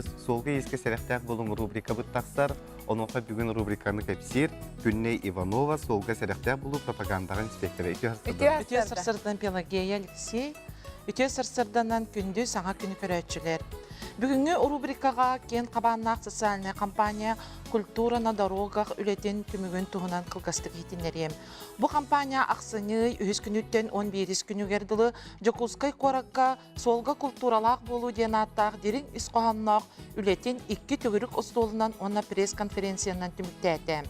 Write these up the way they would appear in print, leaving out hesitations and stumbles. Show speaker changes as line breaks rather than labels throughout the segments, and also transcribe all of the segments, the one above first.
Суолга-иискэ сэрэхтээх буолуҥ рубрикабыт тахсар. Онуоха бүгүн рубриканы кэпсиир Күннэй Иванова суолга сэрэхтээх буолуу пропагандаҕа инспектора. Үтүө сарсыарданан.
Үтүө сарсыардан Пелагея Алексей. Үтүө сарсыарданан күндү саҥа күнү көрөөччүлэр. Бүгүҥҥү рубрикаҕа киэн хабааннаах социальнай компания «Культура на дорогах» үлэтин түмүгүн туһунан кылгастык иһитиннэриэм. Бу компания ахсынньы үһүс күнүттэн 11 күнүгэр дылы Дьокуускай куоракка Суолга култууралаах буолуу диэн ааттаах дириҥ ис хоһоонноох үлэтин икки төгүрүк остуолунан уонна пресс-конференциянан түмүктээтэ.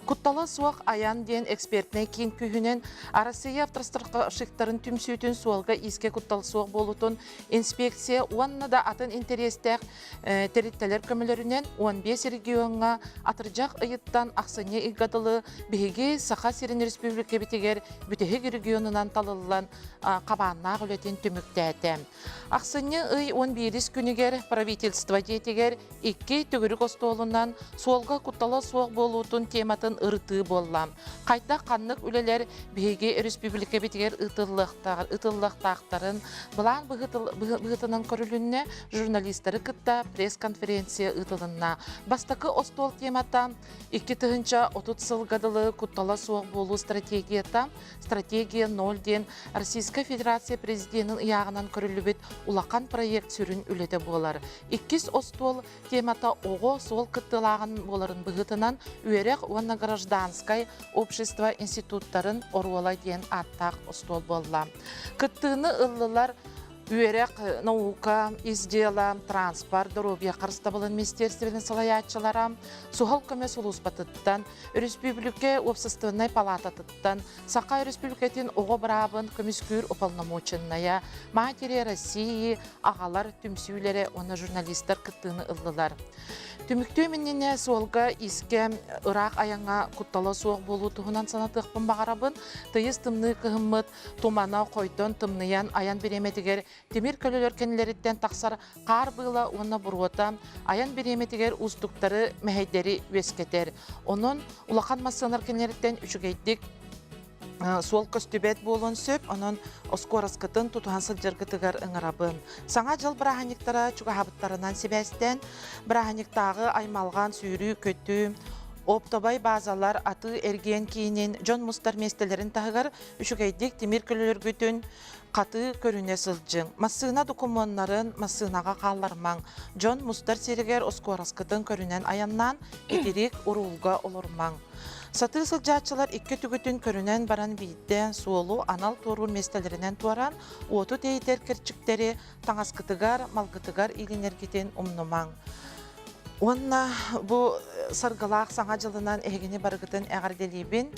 Куттала суох айан диэн экспертнэй киин күүһүнэн Арассыыйа автостраховщиктарын түмсүүтүн суолга-иискэ куттал суох буолуутун инспекция уонна да атын интэриэстээх тэрилтэлэр көмөлөрүнэн 15 региоҥҥа атырдьах ыйыттан ахсынньы ыйга дылы биһиги Саха сирин республикабитигэр бүтэһик регионунан талыллан хабааннаах үлэтин түмүктээтэ. Ахсынньы ый 11 күнүгэр правительство дьиэтигэр икки төгүрүк остуолунан суолга куттала суох буолуутун тематын ырытыы буолла. Хайдах ханнык үлэлэр биһиги республикабитигэр ыытыллыахтаахтарын былаан быһыытынан көрүлүннэ, журналистары кытта пресс-конференция ыытылынна. Бастакы остуол темата 2030 сылга дылы куттала суох буолуу стратегията Стратегия 0 диэн Российскай Федерация Президенин ыйааҕынан көрүллүбүт улахан проект сүрүн үлэтэ буолар. Иккис остуол темата оҕо суол кыттыылааҕын буоларын быһыытынан үөрэх уонна гражданскай общество институттарын оруола диэн ааттаах остуол буолла. Кыттыыны ыллылар үөрэх, наука, ис дьыала, транспорт, доруобуйа харыстабылын министерствотын салайааччылара, суһал көмө сулууспатыттан, өрөспүүбүлүкэ уопсастыбаннай палаататыттан, Саха Өрөспүүбүлүкэтин оҕо быраабын көмүскүүр уполномоченная, Матери России, аҕалар түмсүүлэрэ уонна журналистар кыттыыны ыллылар. Түмүктүөм иннинэ суолга искэ ыраах айаҥҥа куттала суох буолуу туһунан санатыахпын баҕарабын. Тыйыс тымныы кыһыммыт Тумана хойдон тымныйан айан бириэмэтигэр тимир көлөлөр кэннилэриттэн тахсар хаар быыла уонна буруота айан бириэмэтигэр уустуктары, мэһэйдэри үөскэтэр. Онон улахан массыыналар кэннилэриттэн үчүгэйдик суол көстүбэт буолуон сөп, онон оскуораскытын тутуһан сылдьаргытыгар ыҥырабын. Саҥа дьыл бырааһынньыктара чугаһаабыттарынан сибээстээн, бырааһынньыктааҕы аймалҕан, сүүрүү-көтүү, оптовай базалар, атыы-эргиэн киинин, дьон мустар миэстэлэрин таһыгар Үчүгэйдик тимир көлөлөргүтүн хатыы көрүнэ сылдьыҥ. Массыына докумуоннарын массыынаҕа хаалларымаҥ. Дьон мустар сиригэр оскуораскытын көрүнэн айаннаан, итирик уруулга олорумаҥ. Сатыы сылдьааччылар икки түгүтүн көрүнэн баран биирдэ суолу анал туоруур миэстэлэринэн туораан, уоту тэйитэр кэрчиктэри таҥаскытыгар, малгытыгар иилинэргитин умнумаҥ. Уонна бу саргылаах Саҥа дьылынан эһигини барыгытын эҕэрдэлиибин.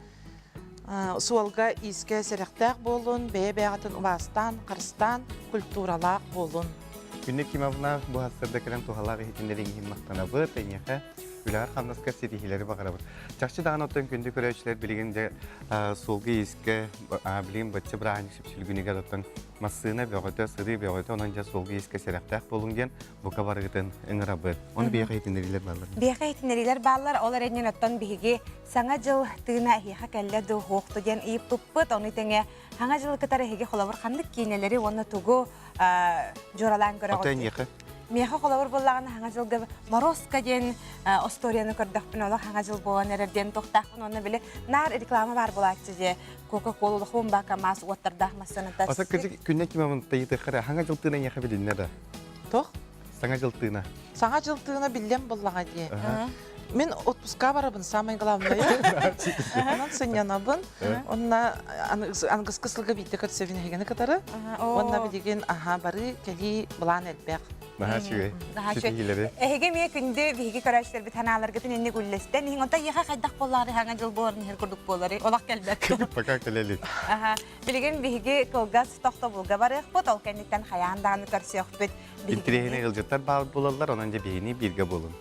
Суолга иискэ сэрэхтээх буолун, бэйэ-бэйэҕитин убаастаан, харыстаан, культуралаах буолун.
Күннүк Кимовна бу сарсыарда кэлэн туһалаах иһитиннэриҥ иһин махтанабыт. Эйиэхэ үлэҕэр-хамнаскар ситиһиилэри баҕарабыт. Чахчы даҕаны оттон күндү көрөөччүлэр билигин дьэ суолга иискэ билигин бачча бырааһынньык сүпсүлгүнүгэр оттон массыына бөҕөтө, сырыы бөҕөтө, онон дьэ суолга иискэ сэрэхтээх буолуҥ диэн бука барыгытын ыҥырабыт. Ону биһиэхэ иһитиннэриилэр бааллар.
Биһиэхэ иһитиннэриилэр бааллар. Ол эрэнньэн оттон биһиги Саҥа дьыл тыына эһиэхэ кэллэ дуу, суох дуу диэн ыйыппыппыт. Ону тэҥэ Саҥа дьылы кытары эһиги холобур ханнык киинэлэри уонна тугу дьуоралаан көрөҕүт?
Отой эйиэхэ?
Миэхэ холобур буоллаҕына Саҥа дьылга Морозко диэн остуоруйаны көрдөхпүнэ олох Саҥа дьыл буолан эрэр диэн туохтаахпын уонна били наар реклама баар буолааччы дьиэ Кока-Кола улахан бака маас уоттардаах массыыната.
Аса кырдьык күннэ кимамын тайытыаххара Саҥа дьыл тыына эйиэхэ билиннэ да?
Туох?
Саҥа дьыл тыына.
Саҥа дьыл тыына биллэн буоллаҕа дии. Мин отпуска барабын, самое главное. Онон сынньанабын. Онна аныгыскы сылга биирдэ көрсөбүн эһигини кытары. Уонна билигин аха бары кэлии былаан элбэх.
Наһаа үчүгэй.
Наһаа үчүгэй. Эһиги эмиэ күндү биһиги көрөөччүлэрбит санааларгытын инник үллэстэн иһиҥ. Онтон эйиэхэ хайдах буоллаары хаҥа дьыл буоларын иһэр курдук буолары олох кэлбэт.
Пока кэлэ илик.
Аха. Билигин биһиги кылгас тохтобулга барыахпыт, ол кэнниттэн хайаан даҕаны көрсүөхпүт.
Интириэһинэй ыалдьыттар баар буолаллар, онон дьэ биһини бииргэ буолун.